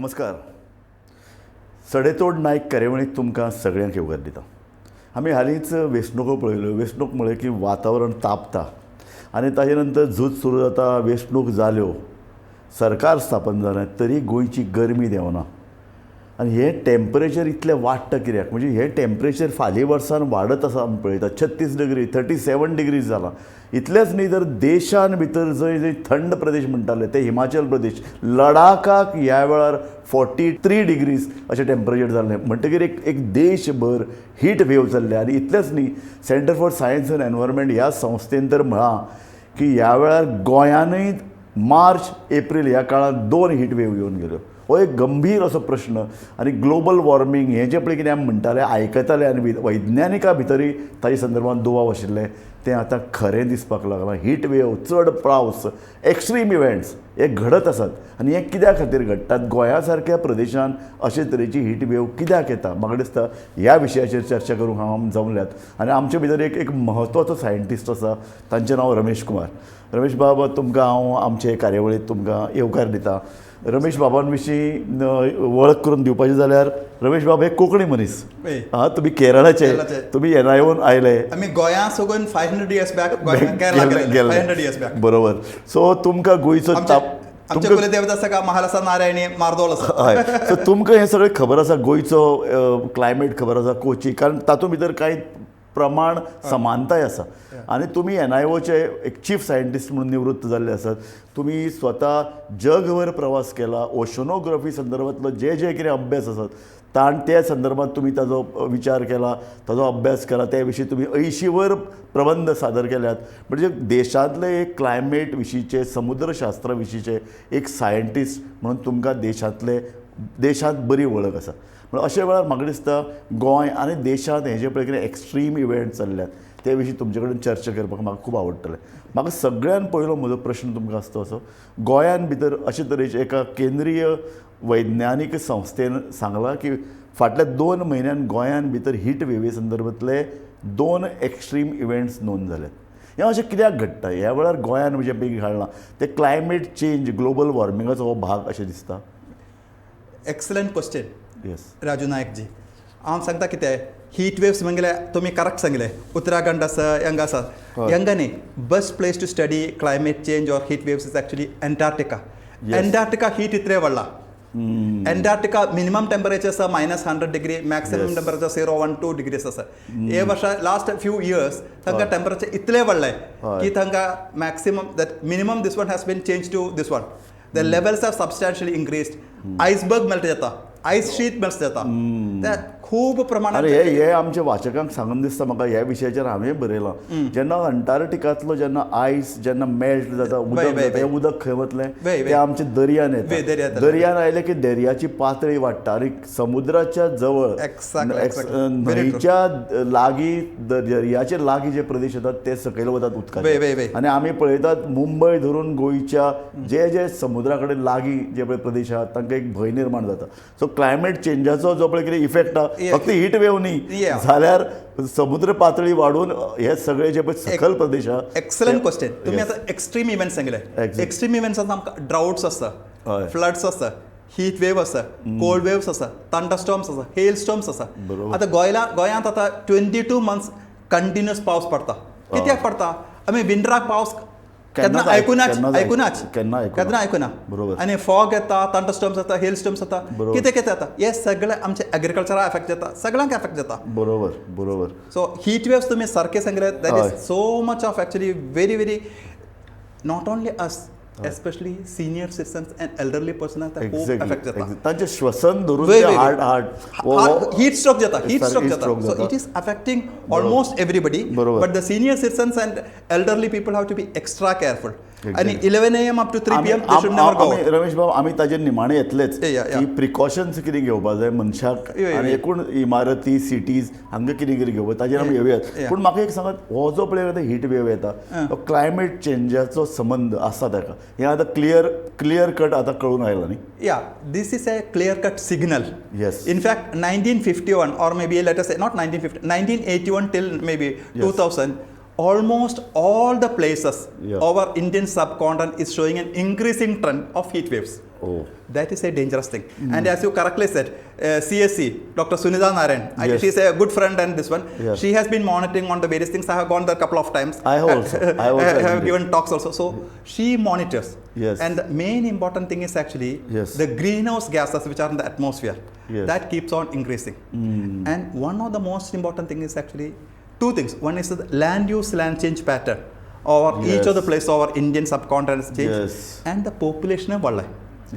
नमस्कार. सडेतोड नायक कार्यावळींत तुमकां सगळ्यांक येवकार दिता. आमी हालींच वेंचणुको पळयल्यो. वेंचणूक म्हळें की वातावरण तापता आनी ताजे नंतर झूज सुरू जाता. वेंचणूक जाल्यो, सरकार स्थापन जालें, तरी गोंयची गरमी देंवना आनी हें टेम्परेचर इतलें वाडटा कित्याक? म्हणजे हें टेम्परेचर फालीं वर्सान वाडत आसा. आमी पळयता 36 डिग्री, 37 डिग्रीज जालां. इतलेंच न्ही तर देशान भितर जंय जंय थंड प्रदेश म्हणटाले ते हिमाचल प्रदेश, लडाखाक ह्या वेळार 43 डिग्रीज अशें टेम्परेचर जाल्लें. म्हणटकीर एक एक देशभर हीट वेव चल्ल्या. आनी इतलेंच न्ही, Centre for Science and Environment ह्या संस्थेन तर म्हळां की ह्या वेळार गोंयानूय मार्च एप्रील ह्या काळांत दोन हीट वेव येवन गेल्यो. हो एक गंभीर असो प्रश्न आनी ग्लोबल वॉर्मींग हें जें पळय कितें आमी म्हणटाले, आयकताले आनी वैज्ञानिका भितरूय ताजे संदर्भात दुबाव आशिल्ले, तें आतां खरें दिसपाक लागलां. हीट वेव, चड पावस, एक्स्ट्रीम इव्हेंट्स हे घडत आसात आनी हें कित्या खातीर घडटात? गोंया सारक्या प्रदेशान अशे तरेची हीट वेव कित्याक येता? म्हाका दिसता ह्या विशयाचेर चर्चा करूंक हांव आमी जमल्यात आनी आमचे भितर एक एक म्हत्वाचो सायंटिस्ट आसा, तांचें नांव रमेश कुमार. रमेश बाब, तुमकां हांव आमचे कार्यावळींत तुमकां येवकार दिता. रमेश बाबां विशीं वळख करून दिवपाची जाल्यार रमेश बाब हे कोंकणी मनीस. हा, तुमी केरळाचे. केरळाचे. तुमी एनआयओन आयले. आमी गोंया साकून 500 इयर्स बॅक केरला गेले, 500 इयर्स बॅक. बरोबर. सो तुमकां गोंयचो ताप आमचे तुमकां कुलदेवता आसा का महाल आसा, नारायणी मार्दोळ आसा. हय, सो तुमकां हें सगळें खबर आसा, गोंयचो क्लायमेट खबर आसा, कोची, कारण तातूंत भितर कांय प्रमाण समानताय आसा. आनी तुमी एनआयओचे एक चीफ सायंटिस्ट म्हणून निवृत्त जाल्ले आसात. तुमी स्वता जगभर प्रवास केला. ओशनोग्राफी संदर्भातलो जे जे कितें अभ्यास आसात ताण त्या संदर्भात तुमी ताजो विचार केला, ताजो अभ्यास केला. त्या विशीं तुमी 80वर प्रबंध सादर केल्यात. म्हणजे देशांतले एक क्लायमेट विशींचे, समुद्रशास्त्रा विशींचे एक सायंटिस्ट म्हणून तुमकां देशांत बरी वळख आसा. पूण अशे वेळार म्हाका दिसता गोंय आनी देशांत हे जे पळय कितें एक्स्ट्रीम इव्हेंट चल्ल्यात ते विशीं तुमचे कडेन चर्चा करपाक म्हाका खूब आवडटलें. म्हाका सगळ्यान पयलो म्हजो प्रश्न तुमकां आसता असो, गोंयान भितर अशे तरेचे एका केंद्रीय वैज्ञानीक संस्थेन सांगलां की फाटल्या 2 म्हयन्यान गोंयान भितर हीट वेवी संदर्भांतले दोन एक्स्ट्रीम इव्हेंट्स नोंद जाल्यात. हें अशें कित्याक घडटा? ह्या वेळार गोंयान म्हणजे बेगीन घडलां तें क्लायमेट चेंज, ग्लोबल वॉर्मिंगाचो हो भाग अशें दिसता? Excellent question. येस. राजू नायक जी, हांव सांगता कितें, हीट वेव्स म्हणगेले तुमी करेक्ट सांगले, उत्तराखंड आसा, हांगा आसा. हांगा न्ही, best place to study climate change or heat waves is actually Antarctica. Antarctica heat इतलें वाडला. एंटार्क्टिका मिनिमम टेम्परेचर आसा -100 degree, maximum temperature 0, 1, 2 degrees आसा. हे वर्सा लास्ट फ्यू इयर्स तांकां टेम्परेचर इतलें वाडलें की तांकां maximum, that minimum, this one has been change to this one. The levels have substantially increased. Iceberg melt जाता, आयस शीट मेल्ट जाता, ते खूब प्रमाणात. अरे, हे हे आमच्या वाचकांक सांगून दिसता म्हाका, ह्या विशयाचेर हांवें बरयलां. जेन्ना अंटार्क्टिकांतलो जेन्ना आयस जेन्ना मेल्ट जाता, उदक जाता, हें उदक खंय वतलें? तें आमच्या दर्यान येता. दर्यांत. दर्यान आयलें की दर्याची पातळी वाडटा आनी समुद्राच्या जवळ Very true. न्हंयच्या लागीं, दर्याचे लागीं जे प्रदेश येतात ते सकयल वतात उदकाचे. वय, वय, वय. आनी आमी पळयतात मुंबय धरून गोंयच्या जे जे समुद्रा कडेन लागीं जे पळय प्रदेश आहात तांकां एक भंय निर्माण जाता. सो क्लायमेट चेंजाचो जो पळय कितें इफेक्ट आहा, फक्त हीट वेव न्ही जाल्यार समुद्र पातळी वाडून हे सगळे जे पळय सकल प्रदेश आहा. Excellent question. तुम्ही आता एक्स्ट्रीम इव्हेंट सांगले. एक्स्ट्रीम इव्हेंट्स आमकां ड्राउट्स आसता, फ्लड्स आसता, हीट वेव आसता, कोल्ड वेव्स आसता, थंडरस्टॉर्म्स आसा, हेल स्टॉर्म्स आसा. आतां गोंयांत आतां 22 मंथ्स कंटिन्युअस पावस पडटा. कित्याक पडटा? आमी विंटराक पावस केन्ना केन्नाच आयकुनाच. केन्नाच आयकुनाच. केन्ना आयकुना. केन्ना आयकुना. आनी फॉग येता, थंडरस्टॉर्म्स येता, हेल स्टॉर्म्स येता, कितें कितें येता. हे सगळे आमचे एग्रीकल्चराक एफेक्ट जाता, सगळ्यांक एफेक्ट जाता. बरोबर बरोबर सो हीट वेव्स तुम्ही सारखे सांगले, that is so much of actually very very, not only us, especially senior citizens and elderly person खूब एफेक्ट जाता. तांचें श्वसन धरून हार्ट हार्ट हीट स्ट्रोक जाता, हीट स्ट्रोक जाता. Stroke so जाता. It is affecting almost everybody. But the senior citizens and elderly people have to be extra careful आनी 11 a.m. up to 3 p.m. they should never go. आमी रमेश बाब, आमी ताजेर निमाणे येतलेच Yeah. की प्रिकॉशन्स कितें घेवपा जाय मनशाक आनी एकूण इमारती, सिटीज हांकां कितें कितें घेवपा, ताजेर आमी येवयात. पूण म्हाका एक सांगात, हो जो पळय आतां हीट वेव येता तो क्लायमेट चेंजाचो संबंद आसा ताका, हें आतां क्लियर कट आतां कळून आयलां न्ही? Yeah, this is a clear cut signal. In fact, 1951 or maybe let us say not 1950, 1981 till maybe 2000, almost all the places over Indian subcontinent is showing an increasing trend of heat waves. Oh. That is a dangerous thing. And as you correctly said, CSC, Dr. Sunita Narayan, Yes. she is a good friend and this one. Yes. She has been monitoring on the various things. I have gone there a couple of times. I have also. I have also have attended. given talks also. So she monitors. Yes. And the main important thing is actually Yes. the greenhouse gases which are in the atmosphere. Yes. That keeps on increasing. And one of the most important thing is actually two things. One is the land use, land change pattern over each of the Yes. place over Indian subcontinent change. Yes. And the population of Vallai.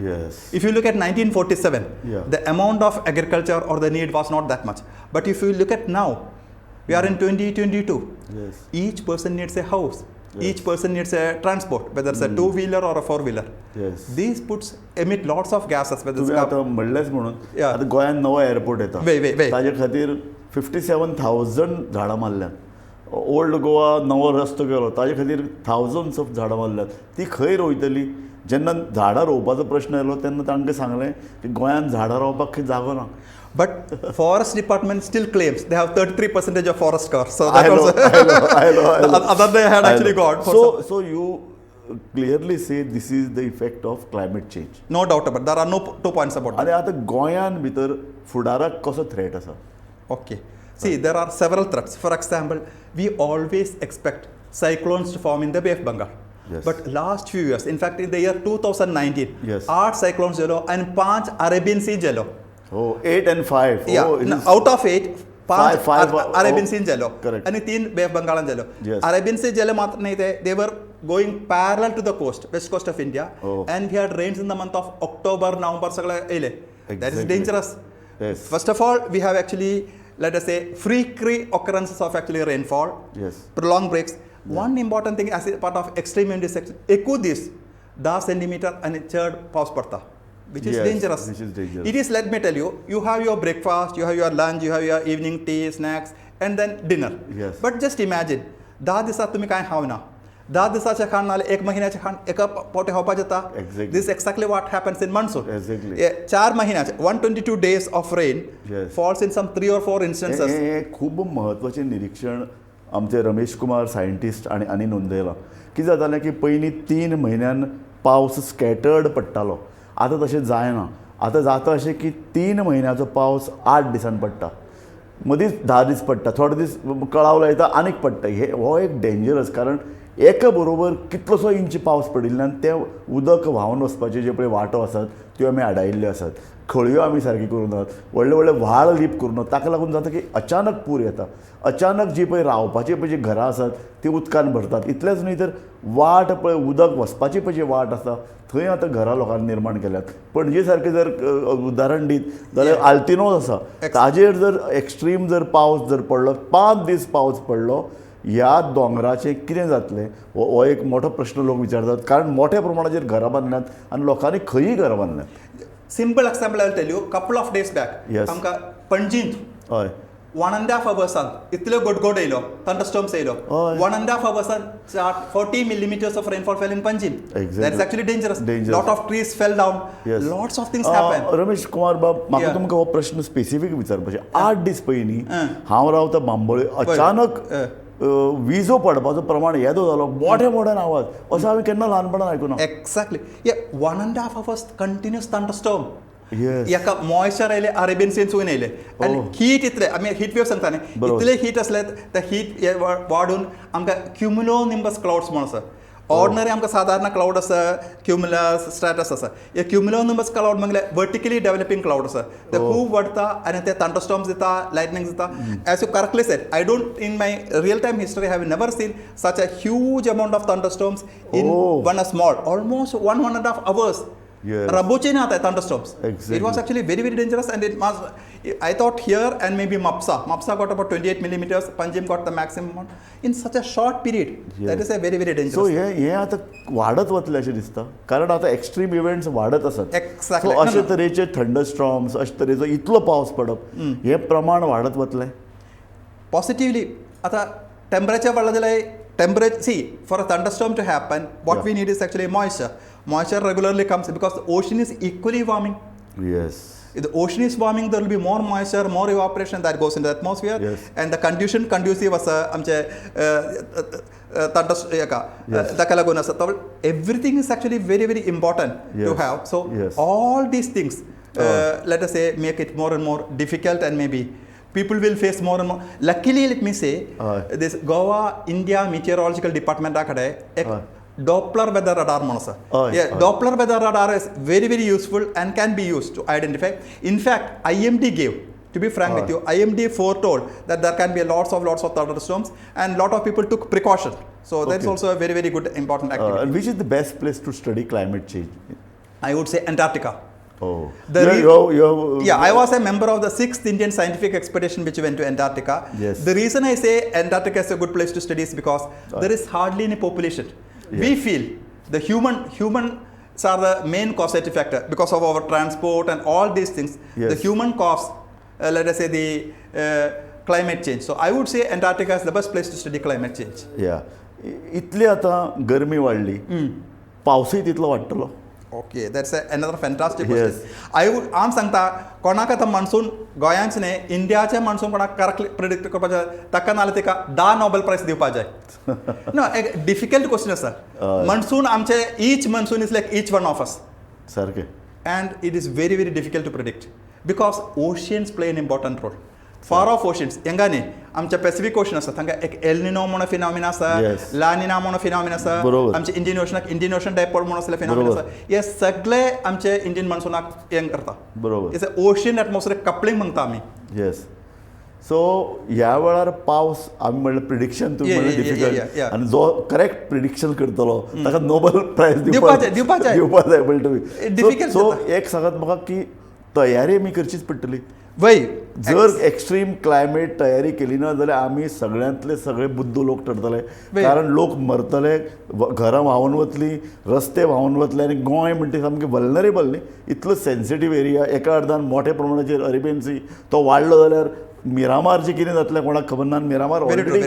Yes. If you look at 1947, Yeah. the amount of agriculture or the need was not that much. But if you look at now, we are in 2022. Yes. Each person needs a house. Yes. Each person needs a transport, whether it's a two-wheeler or a four-wheeler. Yes. These puts emit lots of gases. Whether it's तुवें आतां म्हणलेंच म्हणून Yeah. आतां गोंयांत नवो airport येता वय, वय, वय. ताजे खातीर 57,000 झाडां मारल्यात. ओल्ड गोवा नवो रस्तो केलो ताजे खातीर थावजंड्स ऑफ झाडां मारल्यात. ती खंय रोयतली? जेन्ना झाडां रोवपाचो प्रश्न आयलो तेन्ना तांकां सांगलें की गोंयांत झाडां रोवपाक खंय जागो ना. But forest department still claims they have 33% of forest cover. So that I know, also I know, I know, I know. The other day had I actually know. got for So, some- so you clearly say this is the effect of climate change. No doubt about it. There are no 2 points about that. आनी आतां गोंयान भितर फुडाराक कसो threat आसा? Okay. See, there are several threats. For example, we always expect cyclones to form in the Bay of Bengal. Yes. But last few years, in fact, in the year 2019, Yes. 8 cyclones jelo and 5 Arabian Sea jelo. Oh, 8 and 5. Yeah, Oh, it no, is out of 8, 5 five, Arabian oh, Sea jelo. Correct. And 3 Bay of Bengal jelo. Yes. Arabian Sea jelo matra nahi the, they were going parallel to the coast, west coast of India. Oh. And we had rains in the month of October, November, sagale ele. That is Exactly. dangerous. Yes. First of all, we have actually, let us say, freak occurrences of actually rainfall. Yes. Prolonged breaks. Yeah. One important thing as a part of extreme wind is actually, this 10 centimeter and chad paus padta, which is Yes, dangerous. Which is dangerous. It is, let me tell you, you have your breakfast, you have your lunch, you have your evening tea, snacks, and then dinner. Yes. But just imagine, 10 दिसात तुम्ही काय खावना, 10 दिसाचे खाण नाल्यार 1 महिन्याचे खाण एका फावटी खावपाक येता. Exactly. This exactly what happens in monsoon. Exactly. 4 महिन्याचे 122 days of rain Yes. falls in some 3 or 4 instances. हे खूब म्हत्वाचें निरीक्षण आमचे रमेश कुमार सायंटिस्ट आनी आनी नोंदयलां. कितें जातालें की पयलीं 3 म्हयन्यान पावस स्कॅटर्ड पडटालो, आतां तशें जायना. आतां जाता अशें की 3 म्हयन्याचो पावस 8 दिसान पडटा, मदींच 10 दीस पडटा, थोडे दीस कळाव लायता आनीक पडटा. हे हो एक डेंजरस, कारण एका बरोबर कितलोसो इंच पावस पडिल्ल्यान तें उदक व्हांवन वचपाचे जे पळय वाटो आसात त्यो आमी आडायिल्ल्यो आसात, खळयो आमी सारकी करूं नात, व्हडले व्हडले व्हाळ लीप करूं नात. ताका लागून जाता की अचानक पूर येता, अचानक जी पळय रावपाची पळय जी घरां आसात ती उदकान भरतात. इतलेंच न्हय तर वाट पळय उदक वचपाची पळय जी वाट आसा थंय आतां घरां लोकांनी निर्माण केल्यात. पणजे सारकें जर उदाहरण दीत जाल्यार आल्तिनोज आसा, ताजेर जर एक्स्ट्रीम जर पावस जर पडलो, 5 दीस पावस पडलो, ह्या दोंगराचें कितें जातलें हो एक मोठो प्रश्न लोक विचारतात, कारण मोठ्या प्रमाणाचेर घरां बांदल्यांत आनी लोकांनी खंयूय घरां बांदल्यांत. Simple example I will tell you, couple of days back आमकां पणजींत हय 1.5 hours इतल्यो गडगड येयलो, थंडरस्टॉर्म्स येयलो, 1.5 hours 40 millimeters of rainfall fell in Panjim. Exactly. That is actually dangerous. Dangerous. Lot of trees fell down. Yes. Lots of things happen. Ramesh Kumar बाब, म्हाका Yeah. तुमकां हो प्रश्न स्पेसिफीक विचारपाचें. 8 दीस पयलीं हांव रावता बांबोळे, अचानक विजो पडपाचो प्रमाण येदो जालो, मोठ्या मोठ्यान आवाज, असो हांवें केन्ना ल्हानपणान आयकुना. Exactly. 1.5 hours continuous thunderstorm. Yes. एका मॉइश्चर आयले अरेबियन सीसून येयले आनी हीट इतले, आमी हीट वेव सांगता न्ही, इतले हीट आसले ते हीट वाडून आमकां क्युमुलो निम्बस क्लाउड्स म्हूण आसा. ऑर्डिनरी आमकां सादारण क्लाउड आसा, क्युमुलस स्ट्रॅटस आसा. हे क्युमुलो निम्बस क्लाउड म्हणल्यार वर्टिकली डेव्हलपींग क्लाउड आसा, ते खूब वाडटा आनी ते थंडरस्टॉर्म्स दिता, लायटनिंग दिता. As you correctly said, I don't in my real time history have never seen such a huge amount of thunderstorms in one a small almost 1.5 hours. Yes. Rabuche na aata thunderstorms. Exactly. It was actually very, very dangerous, and it was, I thought here and maybe Mapsa. Mapsa got about 28 millimeters, Panjim got the maximum amount in such a short period. Yes. That is a very, very dangerous. So हे आता वाढत वतले अशें दिसता, कारण आता extreme events वाढत आसात. Exactly. सो अशे तरेचे थंडरस्टॉर्म्स, अशे तरेचो इतलो पावस पडप, हे प्रमाण वाढत वतलें पॉझिटिव्हली. आता टेम्परेचर वाडला जाल्यार temperature, see, for a thunderstorm to happen, what we need is actually moisture. Moisture regularly comes because the ocean is equally warming. Yes. If the ocean is warming, there will be more moisture, more evaporation that goes in the atmosphere. Yes. And the condition conducive आसा आमचे thunder हेका ताका लागून आसा. Everything is actually very very important to have. So all these things, let us say, make it more and more difficult, and maybe people will face more and more. Luckily, let me say, this Goa India Meteorological Department कडेन एक Doppler weather radar म्हणून आसा. Doppler weather radar is very very useful and can be used to identify. In fact, IMD gave, to be frank with you, IMD foretold that there can be lots of thunderstorms, and lot of people took precaution. So that is also a very very good important activity. And which is the best place to study climate change? I would say Antarctica. Oh. I was a member of the 6th Indian scientific expedition which went to Antarctica. Yes. The reason I say Antarctica is a good place to study is because there is hardly any population. Yes. We feel the humans are the main causative factor because of our transport and all these things. Yes. The human cause, let us say, the climate change. So I would say Antarctica is the best place to study climate change. Yeah. इतली आतां गरमी वाडली, पावसूय तितलो वाडटलो. Okay, that's another fantastic question. I would, हांव सांगता कोणाक आतां मान्सून गोंयांच न्ही, इंडियाचे मान्सून कोणाक करेक्टली प्रिडिक्ट करपाक जाय ताका नाजाल्यार तिका 10 नोबेल प्रायज दिवपाक जाय. नो, एक डिफिकल्ट क्वेश्चन आसा. मान्सून आमचे, each monsoon is like each one of us. सारकें. And it is very very difficult to predict because oceans play an important role. Far off oceans, हेंगा न्ही, आमच्या Pacific ocean आसा, तांकां एक एलनिनो म्हणून फिनॉमिना आसा, लानिना म्हणून फिनॉमिना आसा, आमच्या इंडियन ओशनाक इंडियन ओशन डायपोल म्हणून असले फिनॉमिना आसा. हे सगळे आमचे इंडियन मान्सूनाक हें करता. बरोबर. It's ocean atmosphere coupling म्हणटा आमी. येस. सो ह्या वेळार पावस आमी म्हणलें प्रिडिक्शन तुमी म्हणलें डिफिकल्ट, आनी जो करेक्ट प्रिडिक्शन करतलो ताका नोबेल प्रायज दिवपाक जाय म्हणटा तुमी. डिफिकल्ट. सो एक सांगात म्हाका की तयारी आमी करचीच पडटली. वय, जर एक्स्ट्रीम क्लायमेट तयारी केली ना जाल्यार आमी सगळ्यांतले सगळे बुद्ध लोक ठरतले, कारण लोक मरतले, घरां व्हांवन वतली, रस्ते व्हांवन वतले, आनी गोंय म्हणटा सामकें वल्नरेबल न्ही, इतलो सेन्सिटीव एरिया. एका अर्दान मोठ्या प्रमाणाचेर अरेबियन सी तो वाडलो जाल्यार मिरामार जें कितें जातलें कोणाक खबर ना. मिरामार ऑलरेडी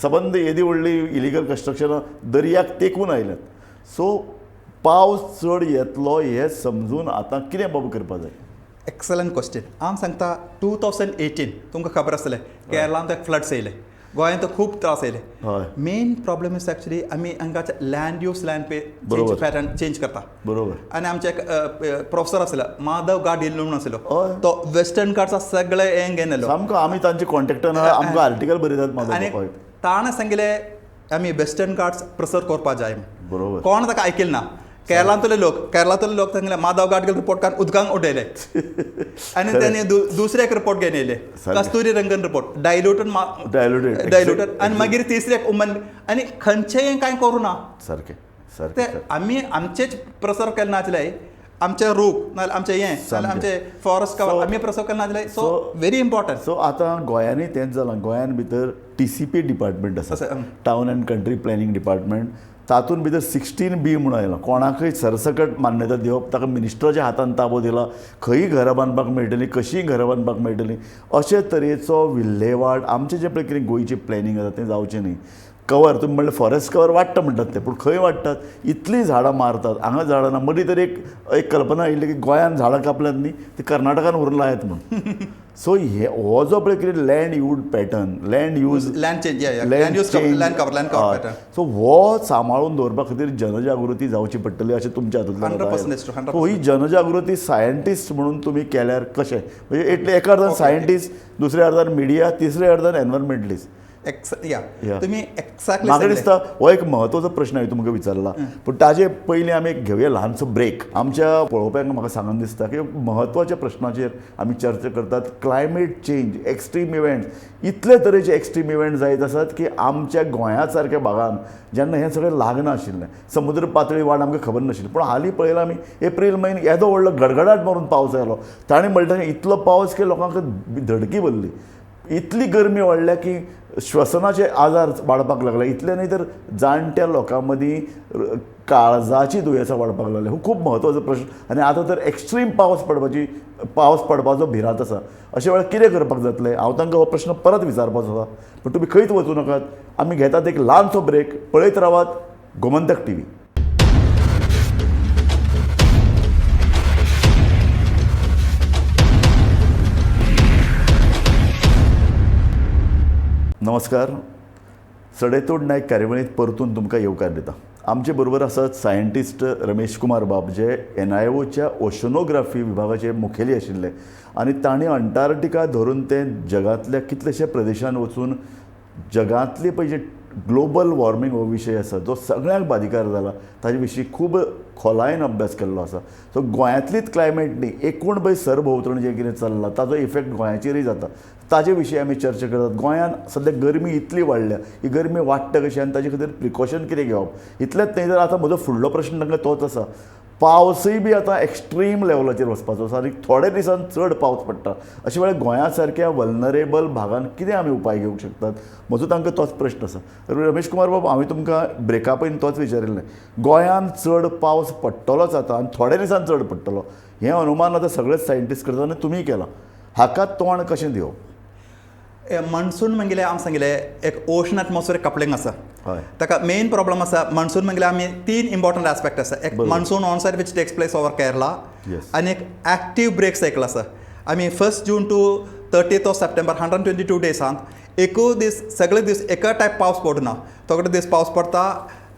सबंद येदी व्हडली इलिगल कन्स्ट्रक्शनां दर्याक तेंकून आयल्यात. सो पावस चड येतलो हें समजून आतां कितें बाबा करपाक जाय? Excellent question. हांव सांगता 2018 तुमकां खबर आसतलें, केरळांत एक फ्लड्स येयले, गोंयांत खूब त्रास येयले. मेन प्रॉब्लम is actually आमी हांगाचे land use land pay pattern change करता. बरोबर. आनी आमचे एक प्रोफेसर आसलो माधव गाडील म्हणून आसलो, तो वेस्टर्न घाट्सा सगळे हें घेवन येयलो. सामको आमी तांचे कॉन्टेक्टान आमकां आर्टिकल बरयतात. आनी ताणें सांगिल्लें आमी वेस्टर्न घाट्स प्रिसर्व करपाक जाय. बरोबर. कोण ताका आयकले ना. केरळांतले लोक सांगले माधव गाडगील रिपोर्ट काडून उदकांत उडयले. आनी ताणें दुसरे एक रिपोर्ट घेवन येयले, कस्तुरी रंगन रिपोर्ट, डायल्युटेड, आनी मागीर तिसरे एक उमन, आनी खंयचें कांय करूं ना. सारकें ते आमी आमचेच प्रसर केले नासले, आमचे रूख नाजाल्यार आमचें हें नाजाल्यार आमचे फॉरेस्ट कवर आमी प्रसर केले नासले. So very important. सो आतां गोंयांनी तेंच जालां. गोंयान भितर TCP department आसा, town and country planning department. तातूंत भितर 16B म्हणून आयलां, कोणाकय सरसकट मान्यता दिवप, ताका मिनिस्टराच्या हातान ताबो दिला, खंयी घरां बांदपाक मेळटलीं, कशींय घरां बांदपाक मेळटलीं, अशे तरेचो विल्हेवाट आमचें जें पळय कितें गोंयचें प्लॅनिंग आसा तें जावचें न्ही. कवर तुमी म्हणलें फॉरेस्ट कवर वाडटा म्हणटात ते, पूण खंय वाडटात? इतलीं झाडां मारतात, हांगा झाडां ना. मदीं तर एक कल्पना आयिल्ली की गोंयांत झाडां कापल्यात न्ही ती कर्नाटकान व्हरून लायात म्हूण. सो हे हो जो पळय कितें land use pattern, land use land change, land use land cover pattern, so हो सांबाळून दवरपा खातीर जनजागृती जावची पडटली अशें तुमच्या हातूंतल्यान. सो ही जनजागृती सायंटिस्ट म्हणून तुमी केल्यार कशें? म्हणजे एटले एका अर्दान सायंटिस्ट, दुसऱ्या अर्दान मिडिया, तिसऱ्या अर्दान एनवायरमेंटलिस्ट. तुमी एक्झॅक्टली म्हाका दिसता हो एक म्हत्वाचो प्रश्न हांवें तुमकां विचारला. पूण ताजे पयलीं आमी एक घेवया ल्हानसो ब्रेक. आमच्या पळोवप्यांक म्हाका सांगून दिसता की म्हत्वाच्या प्रश्नाचेर आमी चर्चा करतात. क्लायमेट चेंज, एक्स्ट्रीम इव्हेंट्स, इतले तरेचे एक्स्ट्रीम इव्हेंट जायत आसात की आमच्या गोंया सारक्या भागान जेन्ना हें सगळें लागनाशिल्लें, समुद्र पातळी वाड आमकां खबर नाशिल्ली, पूण हालीं पळयलां आमी एप्रील म्हयनो येदो व्हडलो गडगडाट मारून पावस आयलो. ताणें म्हणटा इतलो पावस की लोकांक धडकी भरली, इतली गरमी वाडल्या की श्वसनाचे आजार वाडपाक लागले. इतलें न्ही तर जाणट्या लोकां मदीं काळजाची दुयेंसां वाडपाक लागली. हो खूब म्हत्वाचो प्रश्न. आनी आतां तर एक्स्ट्रीम पावस पडपाचो भिरांत आसा. अशे वेळार कितें करपाक जातलें? हांव तांकां हो प्रश्न परत विचारपाचो आसा. पूण तुमी खंयच वचूं नाकात, आमी घेतात एक ल्हानसो ब्रेक. पळयत रावात गोमंतक टीव्ही. नमस्कार. सडेतोड नायक कार्यावळींत परतून तुमकां येवकार दिता. आमचे बरोबर आसात सायंटिस्ट रमेश कुमार बाब, जे एनआयओच्या ओशनोग्राफी विभागाचे मुखेली आशिल्ले आनी तांणी अंटार्क्टिका धरून ते जगांतल्या कितलेशे प्रदेशान वचून जगांतले पळय जे ग्लोबल वॉर्मिंग हो विशय आसा जो सगळ्यांक बादिकार जाला ताजे विशीं खूब खोलायेन अभ्यास केल्लो आसा. सो गोंयांतलीच क्लायमेट न्ही, एकूण पळय सरभोंवतणी जें कितें चल्लां ताजो इफेक्ट गोंयाचेरूय जाता, ताजे विशीं आमी चर्चा करतात. गोंयांत सद्या गरमी इतली वाडल्या, ही गरमी वाडटा कशी आनी ताजे खातीर प्रिकॉशन कितें घेवप, इतलेंच न्ही तर आतां म्हजो फुडलो प्रश्न तांकां तोच आसा, पावसूय बी आतां एक्स्ट्रीम लेवलाचेर वचपाचो आसा आनी थोडे दिसान चड पावस पडटा, अशे वेळार गोंया सारक्या वल्नरेबल भागान कितें आमी उपाय घेवंक शकतात, म्हजो तांकां तोच प्रश्न आसा. रमेश कुमार बाब, हांवें तुमकां ब्रेका पयलीं तोच विचारिल्लें, गोंयांत चड पावस पडटलोच आतां आनी थोडे दिसान चड पडटलो हें अनुमान आतां सगळेच सायंटिस्ट करतात आनी तुमी केलां, हाका तोंड कशें दिवप? मॉन्सून म्हणगेले आमी सांगले एक ओशन एटमॉस्फियर कपलिंग आसा, हय. ताका मेन प्रॉब्लम आसा मॉन्सून म्हणगेले आमी तीन इम्पॉर्टंट आस्पेक्ट आसा. एक monsoon onset which takes place over Kerala, आनी एक एक्टीव ब्रेक सायकल आसा. आमी 1 June to 30 September 122 डेजांत एकूय दीस सगळे दीस एका टायप पावस पडना. थोडे दीस पावस पडटा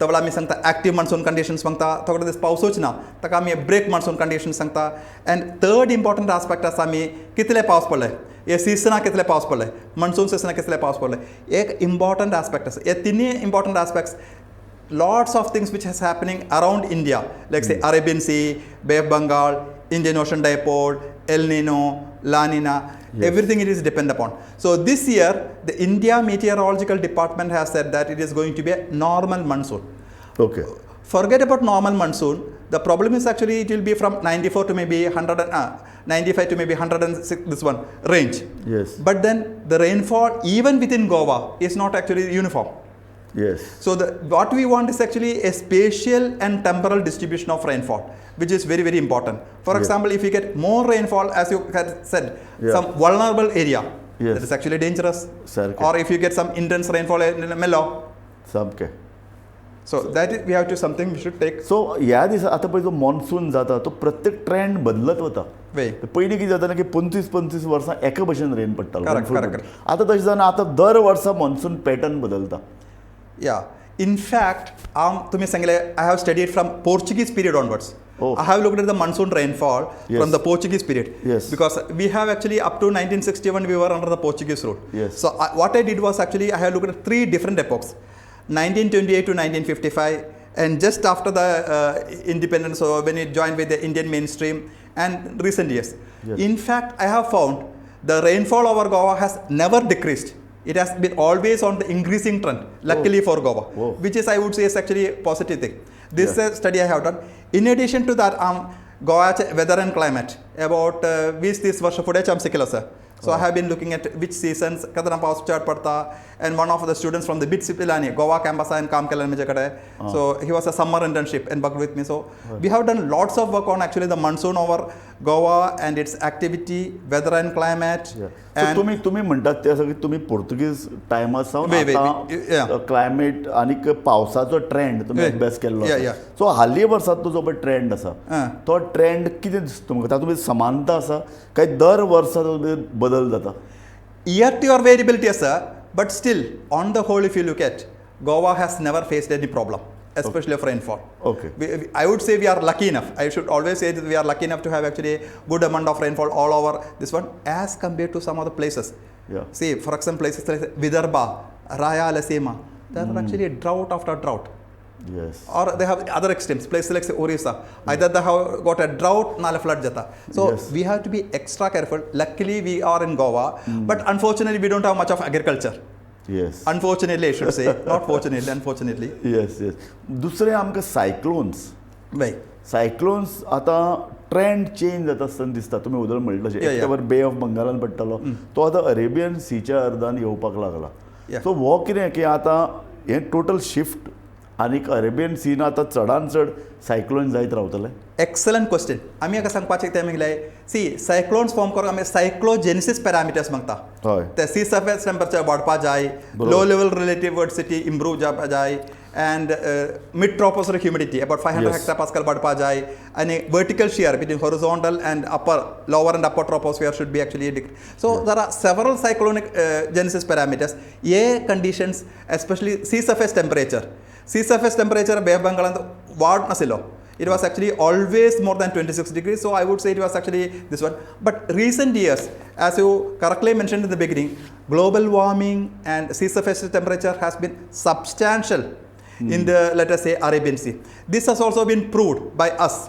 तेवळ आमी सांगता एक्टीव मॉन्सून कंडिशन्स सांगता, थोडे दीस पावसूच ना ताका आमी ब्रेक मॉन्सून कंडिशन्स सांगता. अँड थर्ड इम्पॉर्टंट आस्पेक्ट आसा आमी कितले पावस पडले, हे सिजनाक कितले पावस पडले, मॉन्सून सिजनाक कितले पावस पडले, एक इम्पॉर्टंट आस्पेक्ट आसा. हे तिनूय important aspects, lots of things which is happening around India, like say Arabian Sea, Bay of Bengal, Indian Ocean Dipole, El Nino, La Nina, everything it is depend upon. So this year the India Meteorological Department has said that it is going to be a normal monsoon. Okay. Forget about normal monsoon. The problem is actually it will be from 94 to maybe 95 to maybe 106, this one range. Yes. But then the rainfall even within Goa is not actually uniform. Yes. So what we want is actually a spatial and temporal distribution of rainfall, which is very, very important. For example, if you get more rainfall, as you had said, some vulnerable area, that is actually dangerous. Sarke. Or if you get some intense rainfall in mellow. Samke. So that is, we have to something we should take. So ह्या दिसा आतां पळय जो monsoon जाता तो प्रत्येक trend बदलत वता. पयलीं कितें जातालें की 25-25 वर्सां एका भशेन रेन पडटालो. आतां तशें जायना, आतां दर वर्सा मॉन्सून पॅटर्न बदलता. Yeah. In fact, तुमी सांगले I have studied from Portuguese period onwards. Oh. I have looked at the monsoon rainfall from the Portuguese period. Yes. Because we have actually up to 1961 we were under the Portuguese rule. Yes. So what I did was actually I have looked at three different epochs, 1928 to 1955, and just after the independence, so when it joined with the Indian mainstream, and recent years. Yes. In fact, I have found the rainfall over Goa has never decreased. It has been always on the increasing trend, luckily for Goa, which is, I would say, is actually a positive thing. This is a study I have done. In addition to that, Goa weather and climate, about 20-30 वर्ष फुडें आम शिकलो sir. So I have been looking at which seasons, केन्ना पावस चड पडटा, and one of the students from the BITS Pilani, Goa campus हांवें काम केलें म्हजे कडेन. So he was a summer internship and worked with me. So we have done lots of work on actually the monsoon over Goa and its activity, weather and climate. So तुमी म्हणटात ते आसा की तुमी पोर्तुगीज टायमा सावन आतां क्लायमेट आनी पावसाचो ट्रेंड तुमी अभ्यास केल्लो आसा. सो हालीं वर्सांतलो जो पळय ट्रेंड आसा तो ट्रेंड कितें दिसता तुमकां, तातूंत समानता आसा काय दर वर्सा बदल जाता? इयर टू इयर वेरिएबिलिटी आसा, but still on the whole if you look at Goa has never faced any problem, especially of rainfall. Okay. I would say we are lucky enough. I should always say that we are lucky enough to have actually good amount of rainfall all over this one as compared to some other places. Yeah. See, for example, places like Vidarbha, Rayalaseema, there are actually drought after drought. Yes. Or they have other extremes, places like say Orissa. Either they have got a drought, nala flood jata. So we have to be extra careful. Luckily, we are in Goa, but unfortunately, we don't have much of agriculture. Yes. Unfortunately, I should say. Not fortunately, unfortunately. Yes, yes. दुसरे आमकां cyclones. Right. Cyclones आतां trend change जाता आसतना दिसता. तुमी उदळ म्हणलें तशें एकट्यावर बे ऑफ बंगालान पडटालो तो आतां अरेबियन सीच्या अर्दान येवपाक लागला. सो हो कितें की आतां हें टोटल शिफ्ट आनीक अरेबियन सीन आतां चडान चड सायक्लोन जायत रावतले. Excellent question. आमी हाका सांगपाचें तें म्हणल्यार सी सायक्लोन्स फॉर्म करून आमी सायक्लोजेनिसीस पॅरामिटर्स मागता. हय. ते सी सर्फेस टेम्परेचर वाडपा जाय, low level relative vorticity improve जावपा जाय, And mid tropospheric humidity about 500 hectopascal वाडपा जाय आनी vertical shear between horizontal and upper lower and upper troposphere should be actually. So there are several cyclonic genesis parameters. हे conditions especially sea surface temperature, sea surface temperature Bay of बंगालांत वाड नाशिल्लो. It was actually always more than 26 degrees. So I would say it was actually this one. But recent years, as you correctly mentioned in the beginning, global warming and sea surface temperature has been substantial in the, let us say, Arabian Sea. This has also been proved by us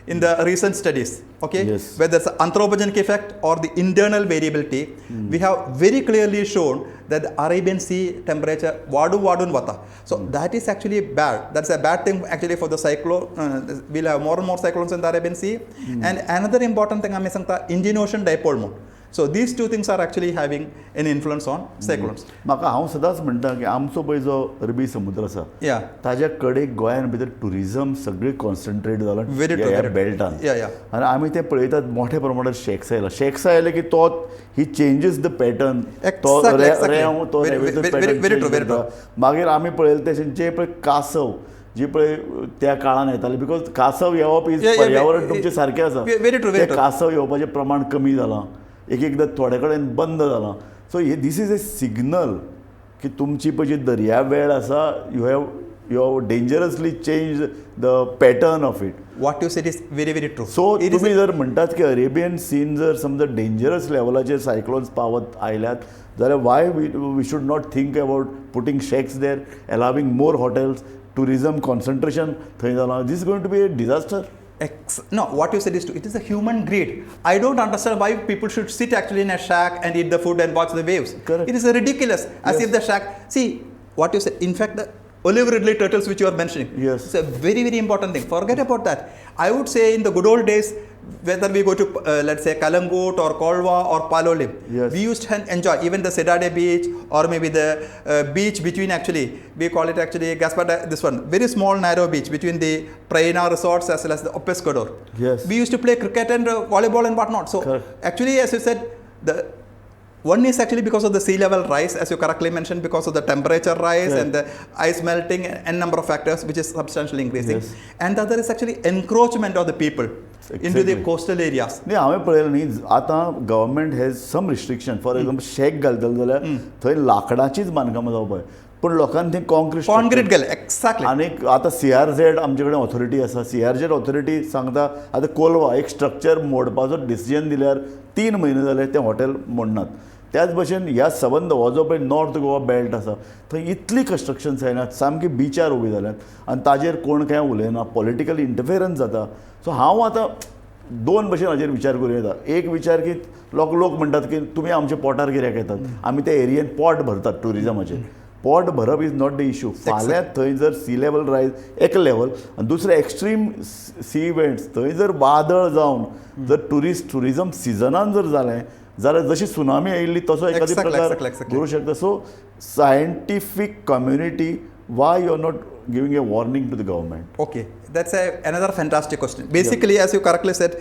in the recent studies. Okay, whether it's anthropogenic effect or the internal variability, we have very clearly shown that the Arabian Sea temperature वाडून वाडून वता. So that is actually bad. That's a bad thing actually for the cyclone. We'll have more and more cyclones in the Arabian Sea. And another important thing आमी सांगता, Indian Ocean dipole mode. So these two things are actually having an influence on cyclones. म्हाका हांव सदांच म्हणटा की आमचो पळय जो अरबी समुद्र आसा, ताज्या कडेक गोंयान भितर टुरिजम सगळें कॉन्सन्ट्रेट जालां Very true, ह्या very true. बेल्टान. Yeah. आनी आमी ते पळयतात, मोठ्या प्रमाणात शॅक्स आयला. शॅक्स आयले की तो ही चेंजीस the pattern. तो रेंव तो Very, very true, very true. मागीर आमी पळयले तशें जे पळय कासव जी पळय त्या काळान येताले, because कासव येवप is पर्यावरण तुमचें सारकें आसा. Very true, very ते true. कासव येवपाचें प्रमाण कमी जालां, एक एकदां थोडे कडेन बंद जालां. सो हे this is a signal की तुमची पळय जी दर्या वेळ आसा, you have dangerously change the pattern of it. What you said is very, very true. So It is तुमी जर म्हणटात की अरेबियन सीन जर समजा डेंजरस लेवलाचेर सायक्लोन्स पावत आयल्यात जाल्यार why we should not think about putting shacks there, allowing more hotels, tourism concentration थंय जालां? This going to be a disaster. No, what you said is true. It is a human greed. I don't understand why people should sit actually in a shack and eat the food and watch the waves. Correct. It is ridiculous. As if the shack. See, what you said. In fact, the olive ridley turtles which you are mentioning. It's a very, very important thing. Forget about that. I would say in the good old days, whether we go to, let's say, Kalangut or Kolva or Palolem, we used to enjoy even the Cidade beach or maybe the beach between actually, we call it actually Gaspar, this one, very small narrow beach between the Prainha resorts as well as the O Pescador. We used to play cricket and volleyball and whatnot. So Correct. Actually, as you said, the one is actually because of the sea level rise, as you correctly mentioned, because of the temperature rise and the ice melting and number of factors which is substantially increasing. And the other is actually encroachment of the people into the coastal areas. न्ही, हांवें पळयलें न्ही, आतां government has some restriction. For example, shack घालतले जाल्यार थंय लांकडाचीच बांदकामां जावपाक जाय, पूण लोकांनी थंय कॉन्क्रीट कॉन्क्रीट गेले, एक्झॅक्टली. आनीक आतां सी आर झेड आमचे कडेन ऑथॉरिटी आसा. सी आर झेड ऑथॉरिटी सांगता, आतां कोलवा एक स्ट्रक्चर मोडपाचो डिसिजन दिल्यार 3 म्हयने जाले तें हॉटेल मोडनात. त्याच भशेन ह्या सबंद हो जो पळय नॉर्थ गोवा बेल्ट आसा, थंय इतली कन्स्ट्रक्शन जायनात, सामकी बिचार उबी जाल्यात आनी ताजेर कोण कांय उलयना, पॉलिटिकल इंटरफेरन्स जाता. सो हांव आतां दोन भशेन हाजेर विचार करूं येता. एक विचार की लोक लोक म्हणटात की तुमी आमच्या पोटार कित्याक येतात, आमी त्या एरियेन पोट भरतात ट्युरिजमाचेर. पोट भरप is not the issue. फाल्यां थंय जर सी लेवल रायज एक लेवल आनी दुसरें एक्स्ट्रीम सी इवेंट्स, थंय जर वादळ जावन जर ट्युरिस्ट ट्युरिजम सिजनान जर जालें जाल्यार जशी सुनामी आयिल्ली तसो एखादी प्रकार करूं शकता. So scientific community, why you are not giving a warning to the government? Okay, that's another fantastic question. Basically, as you correctly said,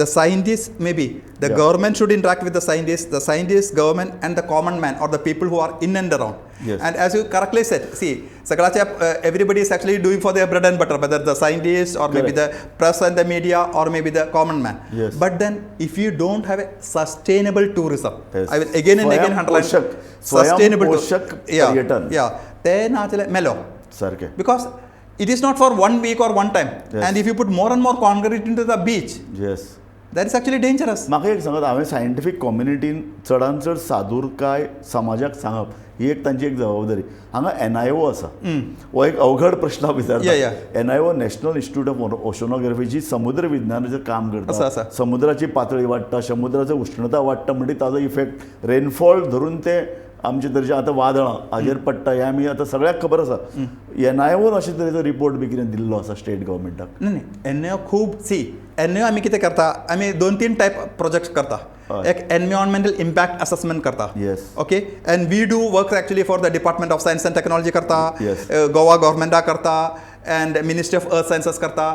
the scientists, maybe the government should interact with the scientists, government, and the common man or the people who are in and around. And as you correctly said, see, सगळ्याच्या everybody is actually doing for their bread and butter, whether the scientists or maybe Correct. The press and the media or maybe the common man. But then, if you don't have a sustainable tourism, I will again and again underline स्वयंपोषक sustainable स्वयंपोषक पर्यटन. Yeah, ते नाचले मेलो. सारकें. Because it is not for one week or one time. And if you put more and more concrete into the beach, that is actually dangerous. म्हाका एक सांगात, हांवें scientific कम्युनिटीन चडान चड सादुरकाय समाजाक सांगप ही एक तांची एक जबाबदारी. हांगा एन I ओ आसा, हो एक अवघड प्रश्न हांव विचारता. NIO, national institute of oceanography, जी समुद्र विज्ञानाचेर काम आसा, करता. आसा. समुद्राची पातळी वाडटा, समुद्राची उश्णता वाडटा म्हणटी ताजो इफेक्ट रेनफॉल धरून ते आमचे तरेचे आतां वादळां हाजेर पडटा, हें आमी आतां सगळ्याक खबर आसा. एन I on अशे तरेचो रिपोर्ट बी कितें दिल्लो आसा स्टेट गव्हर्मेंटाक? न्ही न्ही, एन I ओ खूब, सी, एन I ओ आमी कितें करता, आमी दोन तीन टायप प्रोजेक्ट करता. एक एनवायरमेंटल इम्पॅक्ट असॅसमेंट करता. Okay, and we do work actually for the Department of Science and Technology करता, गोवा गव्हर्मेंटा करता and Ministry of Earth Sciences करता.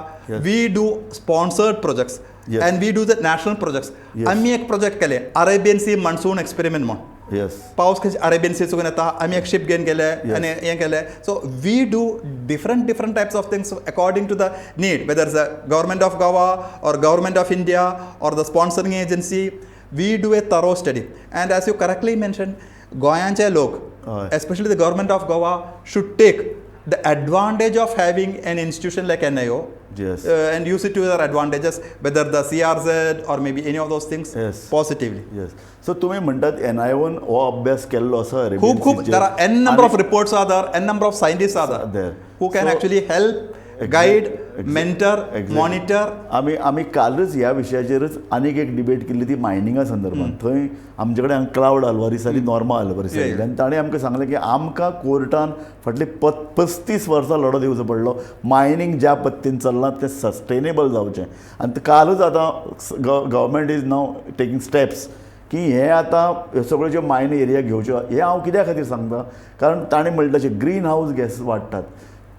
We do sponsored projects and we do the national projects. आमी एक project केले, Arabian C monsoon experiment म्हूण. येस. पावस खंय Arabian C चुकून येता, आमी एक शीप घेवन गेले आनी हें केलें. So we do different different types of things according to the need, whether is a government of Goa or government of India or the sponsoring agency. We do a thorough study. And as you correctly mention, गोंयांचे लोक, especially the government of Goa, should take the advantage of having an institution like NIO. And use it to their advantages, whether the CRZ or maybe any of those things. Positively. Yes. So तुम्ही म्हणतात N I on हो अभ्यास केल्लो आसा. खूब खूब, there are n number of reports are there, n number of scientist are there who can actually help, guide, mentor, monitor. आमी आमी कालच ह्या विशयाचेरच आनीक एक डिबेट केल्ली ती मायनिंगा संदर्भात. थंय आमचे कडेन क्लावड आल्वारीस आनी नॉर्मा आल्वारीस आयिल्ले आनी ताणें आमकां सांगलें की आमकां कोर्टान फाटली 35 वर्सां लढो दिवचो पडलो, मायनींग ज्या पद्दतीन चल्लां तें सस्टेनेबल जावचें. आनी कालच आतां government is now taking steps की हें आतां ह्यो सगळ्यो ज्यो मायन एरिया घेवच्यो. हें हांव कित्या खातीर सांगता, कारण ताणें म्हणलें तशें ग्रीन हावज गॅस वाडटात,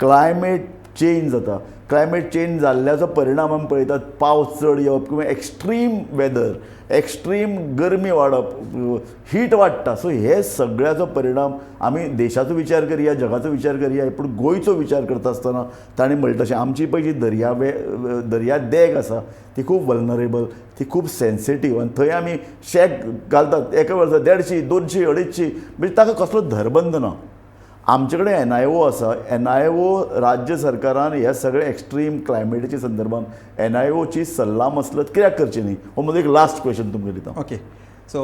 क्लायमेट चेंज जाता, क्लायमेट चेंज जाल्ल्याचो परिणाम आमी पळयतात, पावस चड येवप किंवा एक्स्ट्रीम वेदर, एक्स्ट्रीम गरमी वाडप, हीट वाडटा. सो हे सगळ्याचो परिणाम आमी देशाचो विचार करया, जगाचो विचार करया, पूण गोंयचो विचार करता आसतना ताणें म्हणलें तशें आमची पळय जी दर्या देग आसा ती खूब वल्नरेबल, ती खूब सेन्सिटीव आनी थंय आमी शॅक घालतात एका वर्सा 150, 200, 250, म्हणजे ताका कसलो धरबंद ना. आमचे कडेन एन I ओ आसा. एन I ओ राज्य सरकारान ह्या सगळे एक्स्ट्रीम क्लायमेटीच्या संदर्भात एन I ओची सल्ला मसलत कित्याक करची न्ही, हो म्हजो एक लास्ट क्वेश्चन तुमकां दिता. ओके, सो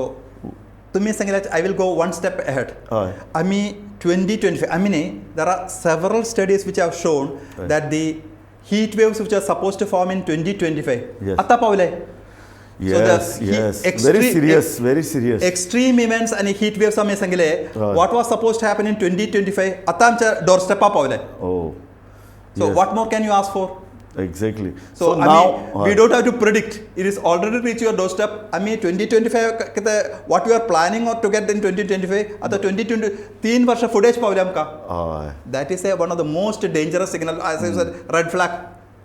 तुमी सांगिल्लें, I will go one step ahead. हय. आमी 2025, आमी न्ही, there are several studies which have shown that the heat waves which are suppose to form in 2025 आतां पावले. Yes, yes. Very serious, very serious. Extreme events आणि heat waves आमी सांगिल्ले, what was suppose to happen in 2025 आतां आमच्या door स्टेपा पावले. So what more can you ask for? Exactly. So now we don't have to predict, it is already reach your doorstep. आमी 2025 कितें, what you are planning or to get in 2025, आतां 2020 3 वर्सां फुडेंच पावले आमकां. That is a one of the most dangerous signal, as you said, red flag.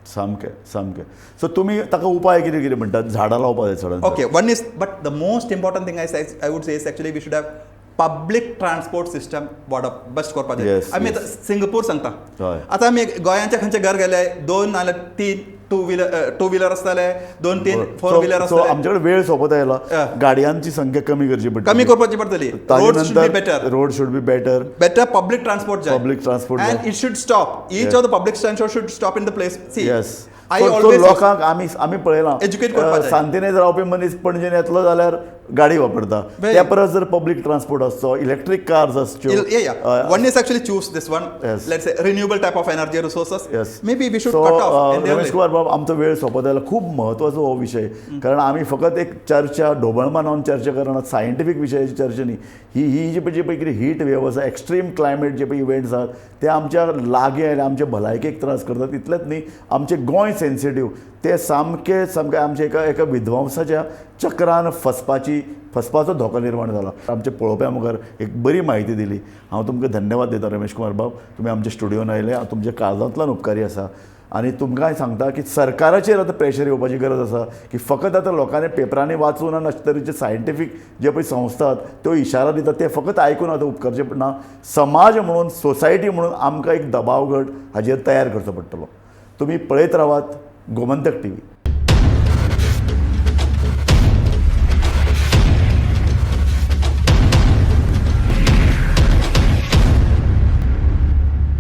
सामकें सामकें. So तुमी ताका उपाय कितें कितें म्हणटात? झाडां लावपाक जाय चडान. Okay, one is, but the most important thing I would say is actually we should have public transport system वाडप बेस्ट करपाक जाय. आमी आतां सिंगापूर सांगता, आतां आमी गोंयांच्या खंयच्या घर गेले 2 नाल्यार 3 टू व्हिलर आसतले, 2 3 फोर व्हिलर आसतले. आमचे कडेन वेळ सोंपत आयला, गाडयांची संख्या कमी करची पडटली, कमी करपाची पडटली. Road should be better, road should be better, better public transport जाय, public transport, and it should stop, each of the public transport should stop in the place. See, yes. लोकांक आमी आमी पळयलां, एज्युकेट करपाक जाय. सांतिनेज रावपी मनीस पणजेन येतलो जाल्यार गाडी वापरता, त्या परस जर पब्लीक ट्रान्सपोर्ट आसचो, इलेक्ट्रीक कार्स आसच्यो. One is actually choose this one, let's say renewable type of energy resources. Maybe we should cut off. Ramesh Kumar बाब, आमचो वेळ सोंपत आयला. खूब म्हत्वाचो हो विशय, कारण आमी फकत एक चर्चा ढोबळमानान चर्चा करना, सायंटिफीक विशयाची चर्चा न्ही. ही ही जी पळय जी पळय कितें हीट वेव आसा, एक्स्ट्रीम क्लायमेट जे पळय इव्हेंट्स आसात ते आमच्या लागीं आयले आमचे भलायकेक त्रास करतात. तितलेंच न्ही, आमचें गोंय सेन्सिटीव, ते सामकें सामकें आमच्या एका एका विध्वंसाच्या चक्रान फसपाचो धोको निर्माण जाला. आमच्या पळोवप्या मुखार एक बरी म्हायती दिली. हांव तुमकां धन्यवाद दिता रमेश कुमार बाब, तुमी आमच्या स्टुडियोन आयले, हांव तुमच्या काळजांतल्यान उपकारी आसा. आनी तुमकांय सांगता की सरकाराचेर आतां प्रेशर येवपाची गरज आसा की फकत आतां लोकांनी पेपरांनी वाचून आनी अशे तरेचे सायंटिफीक जे पळय संस्था आसात त्यो इशारा दितात ते फकत आयकून आतां उपकारचें ना. समाज म्हणून, सोसायटी म्हणून आमकां एक दबाव गट हाजेर तयार करचो पडटलो. तुमी पळयत रावात गोमंतक टीव्ही.